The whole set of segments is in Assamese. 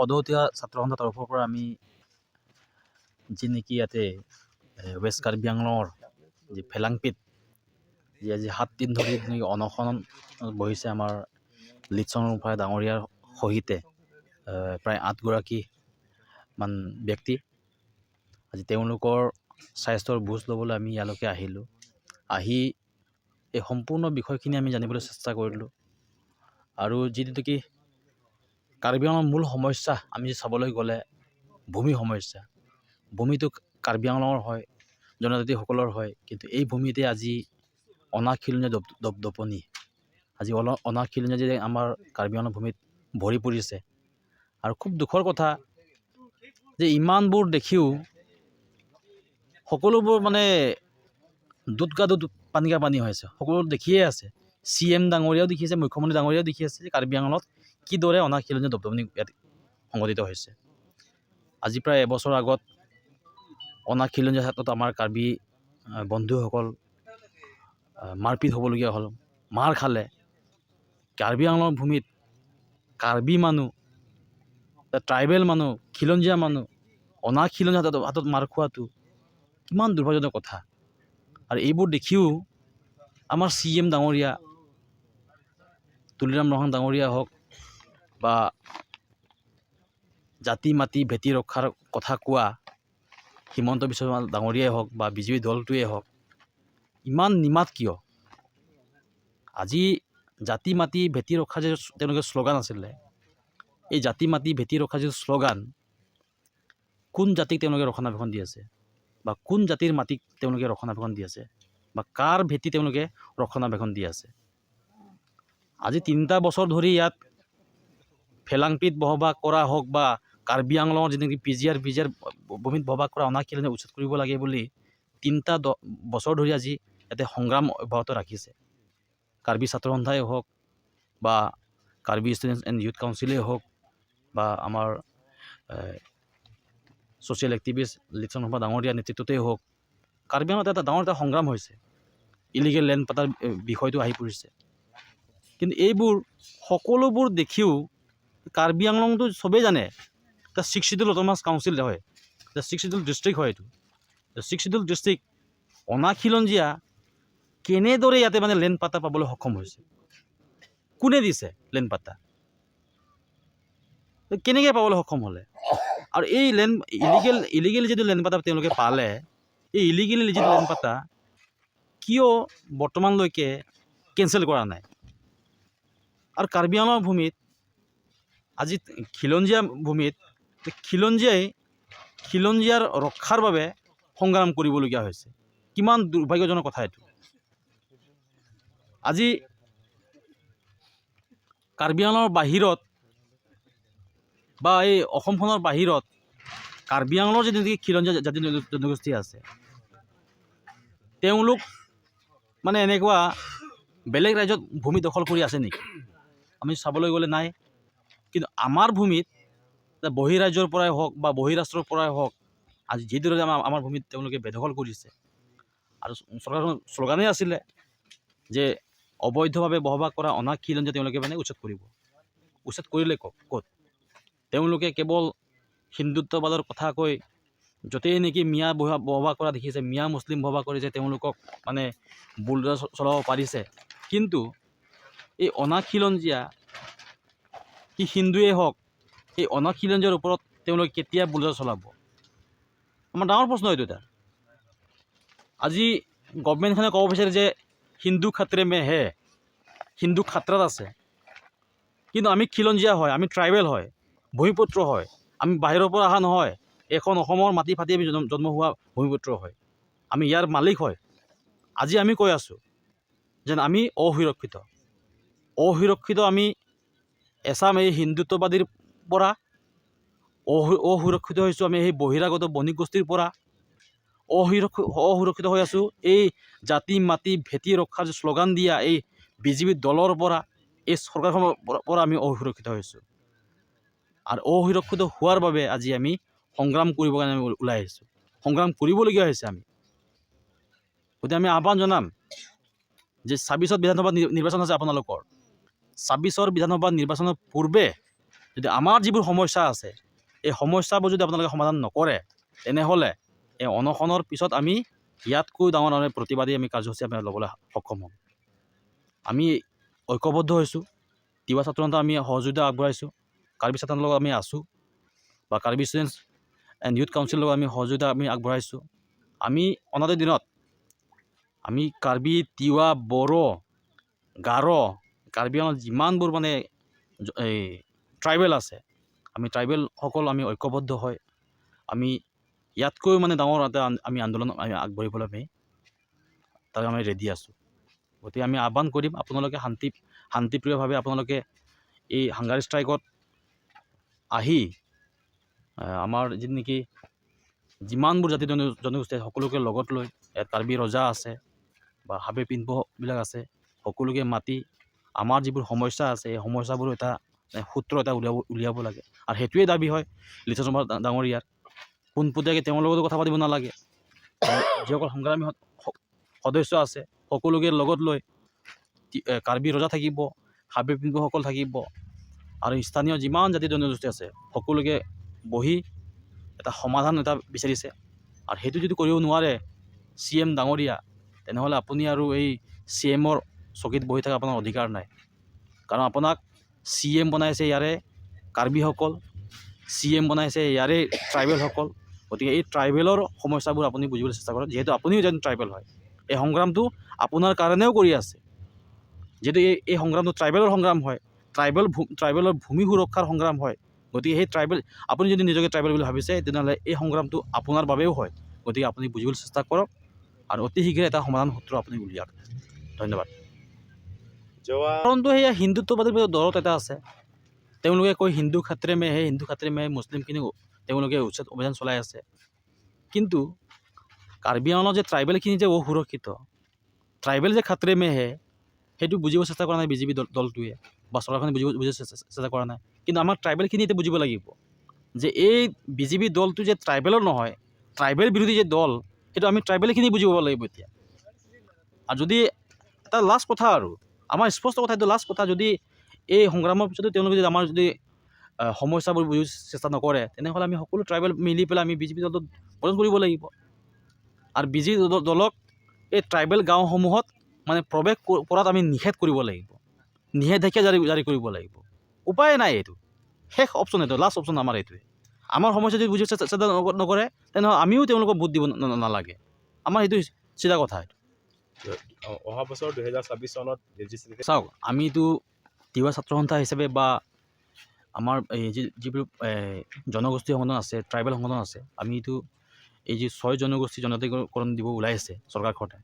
সদৌ তিৱা ছাত্ৰ সন্থাৰ তৰফৰ পৰা আমি যি নেকি ইয়াতে ৱেষ্ট কাৰ্বি আংলঙৰ যি ফেলাংপিত যি আজি 7 দিন ধৰি নেকি অনশন বহিছে আমাৰ লিটচন ৰূপাই ডাঙৰীয়াৰ সহিতে প্ৰায় আঠগৰাকী মান ব্যক্তি, আজি তেওঁলোকৰ স্বাস্থ্যৰ বুজ ল'বলৈ আমি ইয়ালৈকে আহিলোঁ। আহি এই সম্পূৰ্ণ বিষয়খিনি আমি জানিবলৈ চেষ্টা কৰিলোঁ। আৰু যিটো নেকি কাৰ্বি আংলঙৰ মূল সমস্যা আমি চাবলৈ গ'লে ভূমি সমস্যা। ভূমিটো কাৰ্বি আংলঙৰ হয়, জনজাতিসকলৰ হয়, কিন্তু এই ভূমিতে আজি অনাখিলনীয় দপদপনি, আজি অনাখিলনীয়া যে আমাৰ কাৰ্বি আংলং ভূমিত ভৰি পৰিছে। আৰু খুব দুখৰ কথা যে ইমানবোৰ দেখিও সকলোবোৰ মানে দুধ কা দুধ পানী কা পানী হৈছে। সকলো দেখিয়ে আছে, চি এম ডাঙৰীয়াও দেখিছে, মুখ্যমন্ত্ৰী ডাঙৰীয়াও দেখি আছে যে কাৰ্বি আংলঙত কিদৰে অনাখিলনীয়া দপদপনি ইয়াত সংঘটিত হৈছে। আজি প্ৰায় এবছৰ আগত অনাখিলনীয়া ক্ষেত্ৰত আমাৰ কাৰ্বি বন্ধুসকল মাৰপিট হ'বলগীয়া হ'ল, মাৰ খালে। কাৰ্বি আংলঙৰ ভূমিত কাৰ্বি মানুহ, ট্ৰাইবেল মানুহ, খিলঞ্জীয়া মানুহ অনাখিলঞ্জীয়া হাতত মাৰ খোৱাটো কিমান দুৰ্ভাগ্যজনক কথা। আৰু এইবোৰ দেখিও আমাৰ চি এম ডাঙৰীয়া তুলিৰাম ৰংহাং ডাঙৰীয়া হওক বা জাতি মাটি ভেটি ৰক্ষাৰ কথা কোৱা হিমন্ত বিশ্ব শৰ্মা ডাঙৰীয়াই হওক বা বিজেপি দলটোৱে হওক, ইমান নিমাত কিয়? আজি জাতি মাটি ভেটি ৰক্ষা যে তেওঁলোকে শ্লোগান আছিলে, এই জাতি মাটি ভেটি ৰক্ষা যিটো শ্লোগান, কোন জাতিক তেওঁলোকে ৰক্ষণাবেক্ষণ দি আছে বা কোন জাতিৰ মাটিক তেওঁলোকে ৰক্ষণাবেক্ষণ দি আছে বা কাৰ ভেটি তেওঁলোকে ৰক্ষণাবেক্ষণ দি আছে? আজি 3টা বছৰ ধৰি ইয়াত ফেলাংপিত বসবাস কৰা হওক বা কাৰ্বি আংলঙৰ যি নেকি পি জি আৰ ভূমিত বসবাস কৰা অনাখিলনীয়া উচ্ছেদ কৰিব লাগে বুলি 3টা বছৰ ধৰি আজি ইয়াতে সংগ্ৰাম অব্যাহত ৰাখিছে। কাৰ্বি ছাত্ৰ সন্থাই হওক বা কাৰ্বি ষ্টুডেণ্টছ এণ্ড ইউথ কাউন্সিলেই হওক বা আমাৰ ছ'চিয়েল এক্টিভিষ্ট লিটচন শৰ্মা ডাঙৰীয়াৰ নেতৃত্বতেই হওক, কাৰ্বি আংলঙত এটা ডাঙৰ এটা সংগ্ৰাম হৈছে। ইলিগেল লেণ্ড পাতাৰ বিষয়টো আহি পৰিছে। কিন্তু এইবোৰ সকলোবোৰ দেখিও কাৰ্বি আংলংটো চবেই জানে এটা ছিক্স চিডিউল অট'নমাছ কাউন্সিল হয়, এটা ছিক্স চিডিউল ডিষ্ট্ৰিক্ট হয়। এইটো ছিক্স চিডিউল ডিষ্ট্ৰিক্ট অনাখিলঞ্জীয়া কেনেদৰে ইয়াতে মানে লেণ্ড পাতা পাবলৈ সক্ষম হৈছে? কোনে দিছে লেণ্ড পাতা? কেনেকৈ পাবলৈ সক্ষম হ'লে? আৰু এই লেণ্ড ইলিগেল যিটো লেণ্ড পাতা তেওঁলোকে পালে, এই ইলিগেলি যিটো লেণ্ড পাতা কিয় বৰ্তমানলৈকে কেঞ্চেল কৰা নাই? আৰু কাৰ্বি আংলঙৰ ভূমিত আজি খিলঞ্জীয়া ভূমিত খিলঞ্জীয়াই খিলঞ্জীয়াৰ ৰক্ষাৰ বাবে সংগ্ৰাম কৰিবলগীয়া হৈছে। কিমান দুৰ্ভাগ্যজনক কথা এইটো। আজি কাৰ্বি আংলঙৰ বাহিৰত বা এই অসমখনৰ বাহিৰত কাৰ্বি আংলঙৰ যিটো নেকি খিলঞ্জীয়া জাতি জনগোষ্ঠী আছে, তেওঁলোক মানে এনেকুৱা বেলেগ ৰাজ্যত ভূমি দখল কৰি আছে নেকি? আমি চাবলৈ গ'লে নাই। কিন্তু আমাৰ ভূমিত বহিৰাজ্যৰ পৰাই হওক বা বহিৰাষ্ট্ৰৰ পৰাই হওক, আজি যিদৰে আমাৰ ভূমিত তেওঁলোকে বেদখল কৰিছে আৰু চৰকাৰখনৰ শ্লোগানেই আছিলে যে অবৈধভাৱে বসবাস কৰা অনা খিলঞ্জীয়া তেওঁলোকে মানে উচ্ছেদ কৰিব। উচ্ছেদ কৰিলে ক'ত? তেওঁলোকে কেৱল হিন্দুত্ববাদৰ কথা কৈ য'তেই নেকি মিয়া বসবাস কৰা দেখিছে, মিয়া মুছলিম বসবাস কৰিছে, তেওঁলোকক মানে বুলডজাৰ চলাব পাৰিছে। কিন্তু এই অনাখিলঞ্জীয়া কি হিন্দুৱেই হওক, এই অনাখিলঞ্জীয়াৰ ওপৰত তেওঁলোকে কেতিয়া বুলডজাৰ চলাব? আমাৰ ডাঙৰ প্ৰশ্ন এইটো এটা। আজি গভমেণ্টখনে ক'ব বিচাৰে যে হিন্দু खतरे में है, হিন্দু খাতৰাত আছে। কিন্তু আমি খিলঞ্জীয়া হয়, আমি ট্ৰাইবেল হয়, ভূমিপুত্ৰ হয়, আমি বাহিৰৰ পৰা অহা নহয়। এইখন অসমৰ মাটি ফাটি আমি জন্ম হোৱা ভূমিপুত্ৰ হয়, আমি ইয়াৰ মালিক হয়। আজি আমি কৈ আছোঁ যেন আমি অসুৰক্ষিত, অসুৰক্ষিত। আমি এচাম এই হিন্দুত্ববাদীৰ পৰা অসুৰক্ষিত হৈছোঁ। আমি সেই বহিৰাগত বণিক গোষ্ঠীৰ পৰা অসুৰক্ষিত হৈ আছোঁ। এই জাতি মাটি ভেটি ৰক্ষাৰ যে শ্লোগান দিয়া এই বিজেপি দলৰ পৰা, এই চৰকাৰখনৰ পৰা আমি অসুৰক্ষিত হৈছোঁ। আৰু অসুৰক্ষিত হোৱাৰ বাবে আজি আমি সংগ্ৰাম কৰিবৰ কাৰণে আমি ওলাই আহিছোঁ, সংগ্ৰাম কৰিবলগীয়া হৈছে আমি। গতিকে আমি আহ্বান জনাম যে 26ত বিধানসভা নিৰ্বাচন আছে আপোনালোকৰ। 26ৰ বিধানসভা নিৰ্বাচনৰ পূৰ্বে যদি আমাৰ যিবোৰ সমস্যা আছে, এই সমস্যাবোৰ যদি আপোনালোকে সমাধান নকৰে, তেনেহ'লে এই অনশনৰ পিছত আমি ইয়াতকৈ ডাঙৰ ডাঙৰ প্ৰতিবাদী আমি কাৰ্যসূচী আমি ল'বলৈ সক্ষম হ'ম। আমি ঐক্যবদ্ধ হৈছোঁ। তিৱা ছাত্ৰ সন্থা আমি সহযোগিতা আগবঢ়াইছোঁ, কাৰ্বি ছাত্ৰ লগত আমি আছোঁ বা কাৰ্বি ষ্টুডেণ্টছ এণ্ড ইউথ কাউন্সিলৰ লগত আমি সহযোগিতা আমি আগবঢ়াইছোঁ। আমি অনাগত দিনত আমি কাৰ্বি, তিৱা, বড়ো, গাৰো, কাৰ্বি আংলঙত যিমানবোৰ মানে এই ট্ৰাইবেল আছে, আমি ট্ৰাইবেলসকল আমি ঐক্যবদ্ধ হৈ আমি ইয়াতকৈ মানে ডাঙৰ এটা আমি আন্দোলন আমি আগবাঢ়িবলৈ আমি তাত আমি ৰেডি আছোঁ। গতিকে আমি আহ্বান কৰিম, আপোনালোকে শান্তিপ্ৰিয়ভাৱে আপোনালোকে এই হাংগাৰ ষ্ট্ৰাইকত আহি আমাৰ যি নেকি যিমানবোৰ জাতি জনগোষ্ঠী আছে সকলোকে লগত লৈ, ইয়াত কাৰ্বি ৰজা আছে বা হাবি পিনপ'বিলাক আছে, সকলোকে মাতি আমাৰ যিবোৰ সমস্যা আছে, এই সমস্যাবোৰ এটা সূত্ৰ এটা উলিয়াব লাগে। আৰু সেইটোৱে দাবী হয় লিচু শৰ্মা ডাঙৰীয়াৰ। পোনপটীয়াকৈ তেওঁৰ লগতো কথা পাতিব নালাগে, যিসকল সংগ্ৰামী সদস্য আছে সকলোকে লগত লৈ, কাৰ্বি ৰজা থাকিব, হাবি পিনপ'সকল থাকিব আৰু স্থানীয় যিমান জাতি জনগোষ্ঠী আছে সকলোকে বহি এটা সমাধান এটা বিচাৰিছে। আৰু সেইটো যদি কৰিব নোৱাৰে চি এম ডাঙৰীয়া, তেনেহ'লে আপুনি আৰু এই চি এমৰ চকীত বহি থকা আপোনাৰ অধিকাৰ নাই। কাৰণ আপোনাক চি এম বনাইছে ইয়াৰে কাৰ্বিসকল, চি এম বনাইছে ইয়াৰে ট্ৰাইবেলসকল। গতিকে এই ট্ৰাইবেলৰ সমস্যাবোৰ আপুনি বুজিবলৈ চেষ্টা কৰক, যিহেতু আপুনিও এজন ট্ৰাইবেল হয়। এই সংগ্ৰামটো আপোনাৰ কাৰণেও কৰি আছে, যিহেতু এই সংগ্ৰামটো ট্ৰাইবেলৰ সংগ্ৰাম হয়, ট্ৰাইবেলৰ ভূমি সুৰক্ষাৰ সংগ্ৰাম হয়। গতিকে সেই ট্ৰাইবেল, আপুনি যদি নিজকে ট্ৰাইবেল বুলি ভাবিছে, তেনেহ'লে এই সংগ্ৰামটো আপোনাৰ বাবেও হয়। গতিকে আপুনি বুজিবলৈ চেষ্টা কৰক আৰু অতি শীঘ্ৰে এটা সমাধান সূত্ৰ আপুনি উলিয়াওক। ধন্যবাদ। যোৱা কাৰণটো সেয়া হিন্দুত্ববাদীৰ দৰত এটা আছে। তেওঁলোকে কয় হিন্দু খাত্ৰে মে হে, হিন্দু খাত্ৰে মে মুছলিমখিনি তেওঁলোকে উচ্ছেদ অভিযান চলাই আছে। কিন্তু কাৰ্বি আংলঙত যে ট্ৰাইবেলখিনি যে অসুৰক্ষিত, ট্ৰাইবেল যে খাত্ৰে মে হে, সেইটো বুজিব চেষ্টা কৰা নাই বিজেপি দলটোৱে বা চৰকাৰখনে বুজিব চেষ্টা কৰা নাই। কিন্তু আমাৰ ট্ৰাইবেলখিনি এতিয়া বুজিব লাগিব যে এই বিজেপি দলটো যে ট্ৰাইবেলৰ নহয়, ট্ৰাইবেল বিৰোধী যে দল, সেইটো আমি ট্ৰাইবেলখিনি বুজিব লাগিব এতিয়া। আৰু যদি এটা লাষ্ট কথা আৰু আমাৰ স্পষ্ট কথা, এইটো লাষ্ট কথা, যদি এই সংগ্ৰামৰ পিছতো তেওঁলোকে যদি আমাৰ যদি সমস্যাবোৰ বুজিব চেষ্টা নকৰে, তেনেহ'লে আমি সকলো ট্ৰাইবেল মিলি পেলাই আমি বিজেপি দলটোত বৰ্জন কৰিব লাগিব। আৰু বিজেপি দলক এই ট্ৰাইবেল গাঁওসমূহত মানে প্ৰৱেশ কৰাত আমি নিষেধ কৰিব লাগিব, নিষেধাজ্ঞা জাৰি কৰিব লাগিব। উপায় নাই, এইটো শেষ অপশ্যন, এইটো লাষ্ট অপশ্যন আমাৰ এইটোৱে। আমাৰ সমস্যা যদি বুজিব চেষ্টা নকৰে, তেনেহ'লে আমিও তেওঁলোকক ভোট দিব নালাগে। আমাৰ সেইটো চিধা কথা এইটো। অহা বছৰ 2026 চনত লেজিছলেটিভ চাওক, আমিতো তিৱা ছাত্ৰ সন্থা হিচাপে বা আমাৰ এই যিবোৰ জনগোষ্ঠী সংগঠন আছে, ট্ৰাইবেল সংগঠন আছে, আমিতো এই যি 6 জনগোষ্ঠী জনজাতিকৰণ দিব ওলাই আছে চৰকাৰখনে,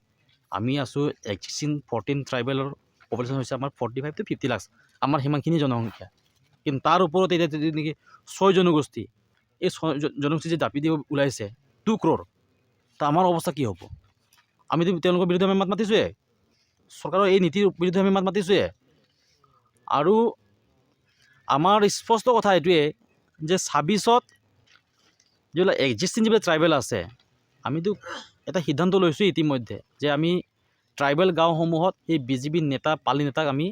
আমি আছোঁ এক্সিষ্টিং 14 ট্ৰাইবেলৰ পপুলেশ্যন হৈছে আমাৰ 45 টু 50 লাখ, আমাৰ সিমানখিনি জনসংখ্যা। কিন্তু তাৰ ওপৰত এতিয়া যদি নেকি 6 জনগোষ্ঠী, এই 6 জনগোষ্ঠী যে জাপি দিব ওলাইছে 2 ক্ৰ'ৰ, তা আমাৰ অৱস্থা কি হ'ব? আমিতো তেওঁলোকৰ বিৰুদ্ধে আমি মাত মাতিছোঁৱে, চৰকাৰৰ এই নীতিৰ বিৰুদ্ধে আমি মাত মাতিছোঁৱে। আৰু আমাৰ স্পষ্ট কথা এইটোৱে যে 26ত যিবিলাক এক্সিষ্টিং যিবিলাক ট্ৰাইবেল আছে, আমিতো এটা সিদ্ধান্ত লৈছোঁ ইতিমধ্যে যে আমি ট্ৰাইবেল গাঁওসমূহত এই বিজেপি নেতা, পালি নেতাক আমি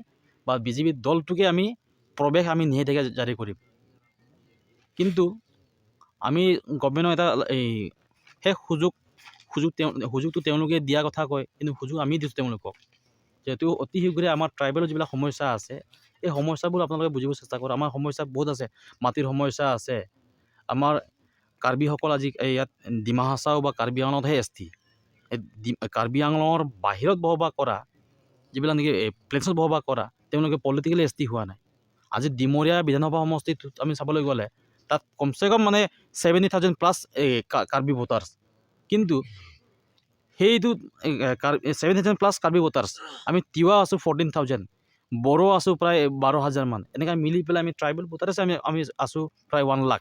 বা বিজেপি দলটোকে আমি প্ৰৱেশ আমি নিষেধাজ্ঞা জাৰি কৰিম। কিন্তু আমি গভমেণ্টৰ এটা এই শেষ সুযোগ, সুযোগ তেওঁ, সুযোগটো তেওঁলোকে দিয়া কথা কয়, কিন্তু সুযোগ আমি দিছোঁ তেওঁলোকক, যিহেতু অতি শীঘ্ৰে আমাৰ ট্ৰাইবেলৰ যিবিলাক সমস্যা আছে, এই সমস্যাবোৰ আপোনালোকে বুজিব চেষ্টা কৰক। আমাৰ সমস্যা বহুত আছে, মাটিৰ সমস্যা আছে। আমাৰ কাৰ্বিসকল আজি এই ইয়াত ডিমা হাছাও বা কাৰ্বি আংলঙতহে এছ টি, এই কাৰ্বি আংলঙৰ বাহিৰত বসবাস কৰা যিবিলাক নেকি এই প্লেইনছত বসবাস কৰা, তেওঁলোকে পলিটিকেলি এছ টি হোৱা নাই। আজি ডিমৰীয়া বিধানসভা সমষ্টিটোত আমি চাবলৈ গ'লে তাত কমচে কম মানে 70,000 প্লাছ এই কাৰ্বি ভোটাৰ্ছ, কিন্তু সেইটো 70,000 প্লাছ কাৰ্বি ভোটাৰ্ছ, আমি তিৱা আছোঁ 14,000, বড়ো আছোঁ প্ৰায় 12,000 মান, এনেকৈ মিলি পেলাই আমি ট্ৰাইবেল ভোটাৰ্ছ আমি আছোঁ প্ৰায় 1 লাখ।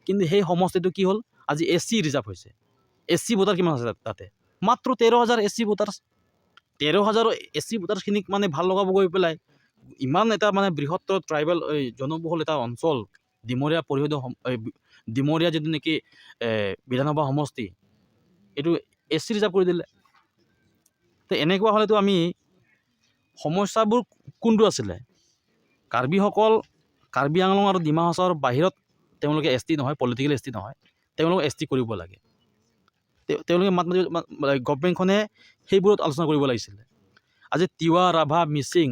কিন্তু সেই সমষ্টিটো কি হ'ল, আজি এছ চি ৰিজাৰ্ভ হৈছে। এছ চি ভোটাৰ কিমান আছে তাতে? মাত্ৰ 13,000 S C voters. 13,000 S C ভোটাৰ্ছখিনিক মানে ভাল লগাব গৈ পেলাই ইমান এটা মানে বৃহত্তৰ ট্ৰাইবেল এই জনবহুল এটা অঞ্চল ডিমৰীয়া পৰিষদীয় এই ডিমৰীয়া যিটো নেকি বিধানসভা সমষ্টি, এইটো এছ চি ৰিজাৰ্ভ কৰি দিলে। তো এনেকুৱা হ'লেতো আমি সমস্যাবোৰ কোনটো আছিলে, কাৰ্বিসকল কাৰ্বি আংলং আৰু ডিমা হাছাওৰ বাহিৰত তেওঁলোকে এছ টি নহয়, পলিটিকেল এছ টি নহয়, তেওঁলোকক এছ টি কৰিব লাগে। তেওঁলোকে মাত মাতি গভমেণ্টখনে সেইবোৰত আলোচনা কৰিব লাগিছিলে। আজি তিৱা, ৰাভা, মিচিং,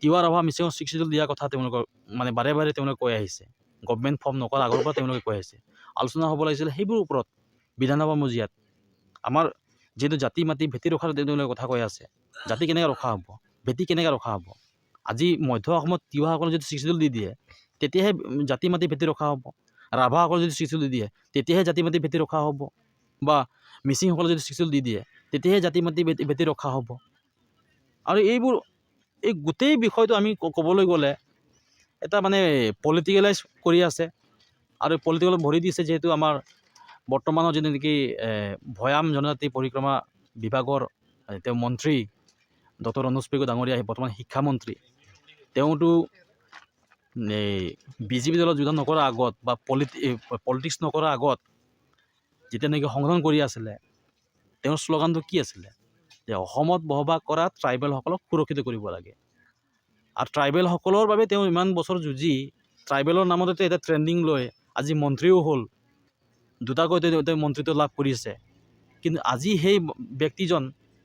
তিৱা, ৰাভা, মিচিঙক ছিক্স চিডিউল দিয়াৰ কথা তেওঁলোকৰ মানে বাৰে বাৰে তেওঁলোকে কৈ আহিছে। গভমেণ্ট ফৰ্ম নকৰাৰ আগৰ পৰা তেওঁলোকে কৈ আহিছে। আলোচনা হ'ব লাগিছিলে সেইবোৰৰ ওপৰত বিধানসভা মজিয়াত। আমাৰ যিহেতু জাতি মাটি ভেটি ৰখাৰ তেওঁলোকে কথা কৈ আছে, জাতি কেনেকৈ ৰখা হ'ব, ভেটি কেনেকৈ ৰখা হ'ব? আজি মধ্য অসমত তিৱাসকলে যদি ছিক্স চিডিউল দি দিয়ে, তেতিয়াহে জাতি মাটি ভেটি ৰখা হ'ব। ৰাভাসকলে যদি ছিক্স চিডিউল দি দিয়ে, তেতিয়াহে জাতি মাটি ভেটি ৰখা হ'ব। বা মিচিংসকলে যদি ছিক্স চিডিউল দি দিয়ে, তেতিয়াহে জাতি মাটি ভেটি ৰখা হ'ব। আৰু এইবোৰ এই গোটেই বিষয়টো আমি ক'বলৈ গ'লে এটা মানে পলিটিকেলাইজ কৰি আছে আৰু পলিটিকেলত ভৰি দিছে। যিহেতু আমাৰ বৰ্তমানৰ যিটো নেকি ভৈয়াম জনজাতি পৰিক্ৰমা বিভাগৰ তেওঁ মন্ত্ৰী ডক্টৰ ৰণোজ পেগু ডাঙৰীয়া, বৰ্তমান শিক্ষামন্ত্ৰী, তেওঁতো এই বিজেপি দলত যোগদান নকৰাৰ আগত বা পলিটিক্স নকৰাৰ আগত যেতিয়া নেকি সংগঠন কৰি আছিলে, তেওঁৰ শ্লোগানটো কি আছিলে? যে অসমত বসবাস কৰা ট্ৰাইবেলসকলক সুৰক্ষিত কৰিব লাগে। আৰু ট্ৰাইবেলসকলৰ বাবে তেওঁ ইমান বছৰ যুঁজি ট্ৰাইবেলৰ নামতে এটা ট্ৰেণ্ডিং লৈ আজি মন্ত্ৰীও হ'ল, দুটাকৈ তেওঁ মন্ত্ৰিত্ব লাভ কৰিছে। কিন্তু আজি সেই ব্যক্তিজন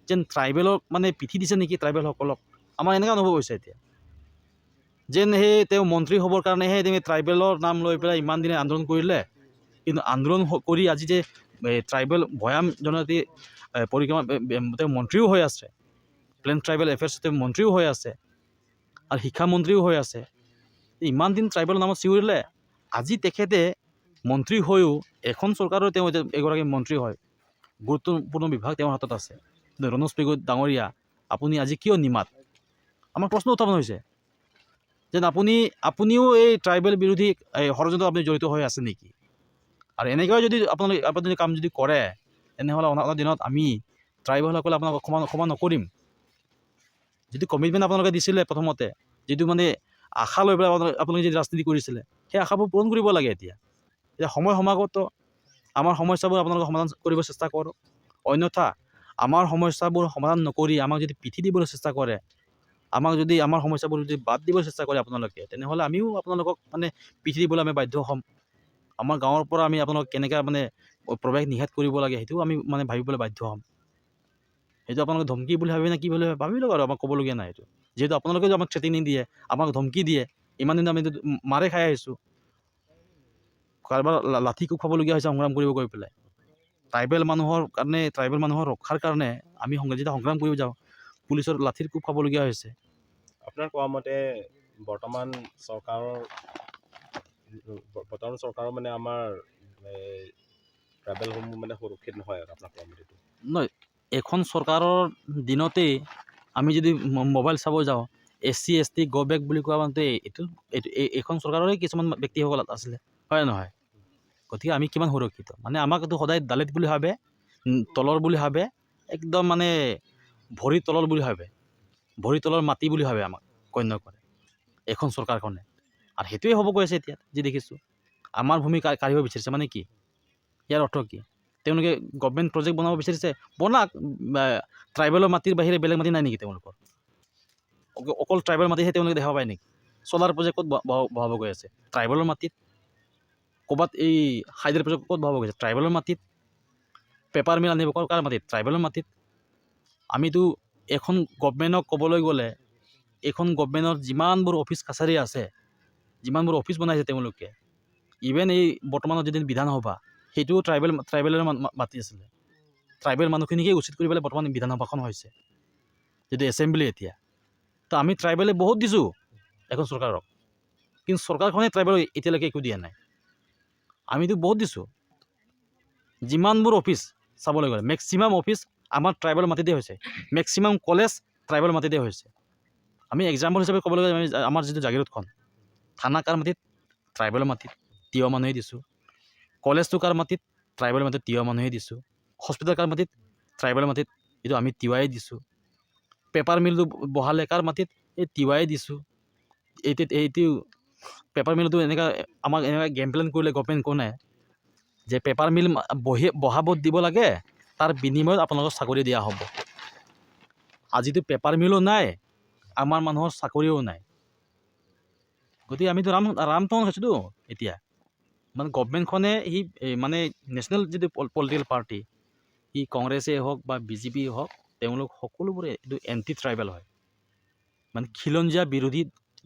যেন ট্ৰাইবেলক মানে পিঠি দিছে নেকি ট্ৰাইবেলসকলক, আমাৰ এনেকুৱা অনুভৱ হৈছে এতিয়া, যেন সেই তেওঁ মন্ত্ৰী হ'বৰ কাৰণেহে তেওঁ ট্ৰাইবেলৰ নাম লৈ পেলাই ইমান দিনে আন্দোলন কৰিলে। কিন্তু আন্দোলন কৰি আজি যে এই ট্ৰাইবেল ভৈয়াম জনজাতি পৰিক্ৰমা তেওঁ মন্ত্ৰীও হৈ আছে, প্লেন ট্ৰাইবেল এফেয়াৰ্ছ তেওঁ মন্ত্ৰীও হৈ আছে আৰু শিক্ষামন্ত্ৰীও হৈ আছে। ইমান দিন ট্ৰাইবেলৰ নামত চিঞৰিলে, আজি তেখেতে মন্ত্ৰী হৈও, এখন চৰকাৰৰ তেওঁ এতিয়া এগৰাকী মন্ত্ৰী হয়, গুৰুত্বপূৰ্ণ বিভাগ তেওঁৰ হাতত আছে, কিন্তু ৰণোজ পেগু ডাঙৰীয়া, আপুনি আজি কিয় নিমাত? আমাৰ প্ৰশ্ন উত্থাপন হৈছে যেন আপুনিও এই ট্ৰাইবেল বিৰোধী এই ষড়যন্ত্ৰত আপুনি জড়িত হৈ আছে নেকি? আৰু এনেকৈ যদি আপোনালোকে আপুনি কাম যদি কৰে, তেনেহ'লে অনাগত দিনত আমি ট্ৰাইবেলসকলে আপোনাক ক্ষমা নকৰিম। যিটো কমিটমেণ্ট আপোনালোকে দিছিলে প্ৰথমতে, যিটো মানে আশা লৈ পেলাই আপোনালোকে যি ৰাজনীতি কৰিছিলে, সেই আশাবোৰ পূৰণ কৰিব লাগে। এতিয়া এতিয়া সময় সমাগত, আমাৰ সমস্যাবোৰ আপোনালোকে সমাধান কৰিব চেষ্টা কৰক। অন্যথা আমাৰ সমস্যাবোৰ সমাধান নকৰি আমাক যদি পিঠি দিবলৈ চেষ্টা কৰে, আমাক যদি আমাৰ সমস্যাবোৰ যদি বাদ দিবলৈ চেষ্টা কৰে আপোনালোকে, তেনেহ'লে আমিও আপোনালোকক মানে পিঠি দিবলৈ আমি বাধ্য হ'ম। আমাৰ গাঁৱৰ পৰা আমি আপোনালোকক কেনেকৈ মানে প্ৰৱেশ নিষেধ কৰিব লাগে, সেইটোও আমি মানে ভাবিবলৈ বাধ্য হ'ম। সেইটো আপোনালোকে ধমকি বুলি ভাবে নে কি বুলি ভাবে ভাবি লওক আৰু, আমাক ক'বলগীয়া নাই এইটো। যিহেতু আপোনালোকে আমাক থ্ৰেটেনিং দিয়ে, আমাক ধমকি দিয়ে, ইমান দিন আমি মাৰে খাই আহিছোঁ, কাৰোবাৰ লাঠি কোব খাবলগীয়া হৈছে সংগ্ৰাম কৰিব গৈ পেলাই। ট্ৰাইবেল মানুহৰ কাৰণে, ট্ৰাইবেল মানুহৰ ৰক্ষাৰ কাৰণে আমি যেতিয়া সংগ্ৰাম কৰিব যাওঁ, পুলিচৰ লাঠিৰ কোব খাবলগীয়া হৈছে। আপোনাৰ কোৱা মতে বৰ্তমান চৰকাৰৰ মানে আমাৰ ট্ৰাইবেলসমূহ মানে সুৰক্ষিত নহয় আৰু আপোনাৰ কোৱা মতে এইটো? নহয়, এখন চৰকাৰৰ দিনতেই আমি যদি মোবাইল চাব যাওঁ, SC ST go back বুলি কোৱা মানতে এইটো এইখন চৰকাৰৰে কিছুমান ব্যক্তিসকল আছিলে, হয় নহয়? গতিকে আমি কিমান সুৰক্ষিত? মানে আমাক এইটো সদায় দালিত বুলি ভাবে, তলৰ বুলি ভাবে, একদম মানে ভৰিৰ তলৰ বুলি ভাবে, ভৰিৰ তলৰ মাটি বুলি ভাবে, আমাক গণ্য কৰে এইখন চৰকাৰখনে। আৰু সেইটোৱে হ'ব গৈ আছে এতিয়া যি দেখিছোঁ। আমাৰ ভূমি কাঢ়িব বিচাৰিছে, মানে কি ইয়াৰ অৰ্থ কি? তেওঁলোকে গভমেণ্ট প্ৰজেক্ট বনাব বিচাৰিছে, বনাক। ট্ৰাইবেলৰ মাটিৰ বাহিৰে বেলেগ মাটি নাই নেকি তেওঁলোকৰ? অকল ট্ৰাইবেল মাটিহে তেওঁলোকে দেখা পায় নেকি? চ'লাৰ প্ৰজেক্ট ক'ত বহাব গৈ আছে? ট্ৰাইবেলৰ মাটিত। ক'ৰবাত এই হাইড্ৰেল প্ৰজেক্ট ক'ত বহাব গৈছে? ট্ৰাইবেলৰ মাটিত। পেপাৰ মিল আনিব কাৰ মাটিত? ট্ৰাইবেলৰ মাটিত। আমিতো এখন গভমেণ্টক ক'বলৈ গ'লে, এইখন গভমেণ্টৰ যিমানবোৰ অফিচ কাছাৰী আছে, যিমানবোৰ অফিচ বনাইছে তেওঁলোকে, ইভেন এই বৰ্তমানৰ যিটো বিধানসভা, সেইটোও ট্ৰাইবেলৰ মাটি আছিলে। ট্ৰাইবেল মানুহখিনিকেই উচিত কৰি পেলাই বৰ্তমান বিধানসভাখন হৈছে, যিটো এছেম্বলি এতিয়া। তো আমি ট্ৰাইবেলে বহুত দিছোঁ এখন চৰকাৰক, কিন্তু চৰকাৰখনে ট্ৰাইবেলক এতিয়ালৈকে একো দিয়া নাই। আমিতো বহুত দিছোঁ। যিমানবোৰ অফিচ চাবলৈ গ'লে, মেক্সিমাম অফিচ আমাৰ ট্ৰাইবেল মাটিতে হৈছে, মেক্সিমাম কলেজ ট্ৰাইবেল মাটিতে হৈছে। আমি এক্সাম্পল হিচাপে ক'বলৈ গ'লে, আমি আমাৰ যিটো জাগিৰোডখন থানা, কাৰ মাটিত? ট্ৰাইবেলৰ মাটিত, তিৱা মানুহে দিছোঁ। কলেজটো কাৰ মাটিত? ট্ৰাইবেল মাটিত, তিৱা মানুহে দিছোঁ। হস্পিটেল কাৰ মাটিত? ট্ৰাইবেল মাটিত, এইটো আমি তিৱাই দিছোঁ। পেপাৰ মিলটো বহালে কাৰ মাটিত? এই তিৱাই দিছোঁ। এইটো পেপাৰ মিলটো এনেকুৱা আমাক এনেকুৱা গেম প্লেন কৰিলে গভমেণ্ট কোনে, যে পেপাৰ মিল বহাব দিব লাগে, তাৰ বিনিময়ত আপোনালোকক চাকৰি দিয়া হ'ব। আজিতো পেপাৰ মিলো নাই, আমাৰ মানুহৰ চাকৰিও নাই। গতিকে আমিতো ৰামঠগন খাইছোঁতো। এতিয়া মানে গভমেণ্টখনে সি এই মানে নেশ্যনেল যিটো পলিটিকেল পাৰ্টি, সি কংগ্ৰেছেই হওক বা বিজেপিয়ে হওক, তেওঁলোক সকলোবোৰে এইটো এণ্টি ট্ৰাইবেল হয়, মানে খিলঞ্জীয়া বিৰোধী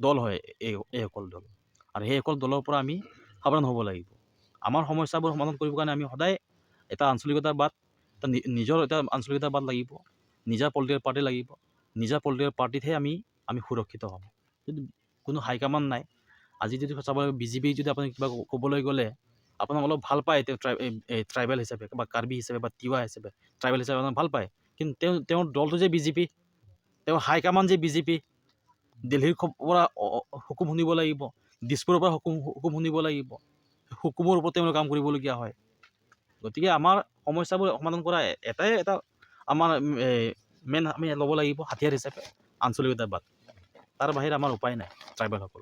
দল হয় এইসকল দল। আৰু সেইসকল দলৰ পৰা আমি সাৱধান হ'ব লাগিব। আমাৰ সমস্যাবোৰ সমাধান কৰিবৰ কাৰণে আমি সদায় এটা আঞ্চলিকতাবাদ, এটা নিজৰ এটা আঞ্চলিকতাবাদ লাগিব, নিজা পলিটিকেল পাৰ্টি লাগিব। নিজা পলিটিকেল পাৰ্টিতহে আমি সুৰক্ষিত হ'ম। যদি কোনো হাইকমাণ্ড নাই, আজি যদি চাব বিজেপি যদি আপুনি কিবা ক'বলৈ গ'লে আপোনাক অলপ ভাল পায়, তেওঁ ট্ৰাইবেল হিচাপে বা কাৰ্বি হিচাপে বা তিৱা হিচাপে, ট্ৰাইবেল হিচাপে আপোনাক ভাল পায়। কিন্তু তেওঁৰ দলটো যে বিজেপি, তেওঁৰ হাইকমাণ্ড যে বিজেপি, দিল্লীৰ পৰা হুকুম শুনিব লাগিব, দিছপুৰৰ পৰা হুকুম শুনিব লাগিব, হুকুমৰ ওপৰত তেওঁলোকে কাম কৰিবলগীয়া হয়। গতিকে আমাৰ সমস্যাবোৰ সমাধান কৰা এটাই এটা আমাৰ মেইন আমি ল'ব লাগিব হাতিয়াৰ হিচাপে আঞ্চলিকতাবাদ। তাৰ বাহিৰে আমাৰ উপায় নাই ট্ৰাইবেলসকল।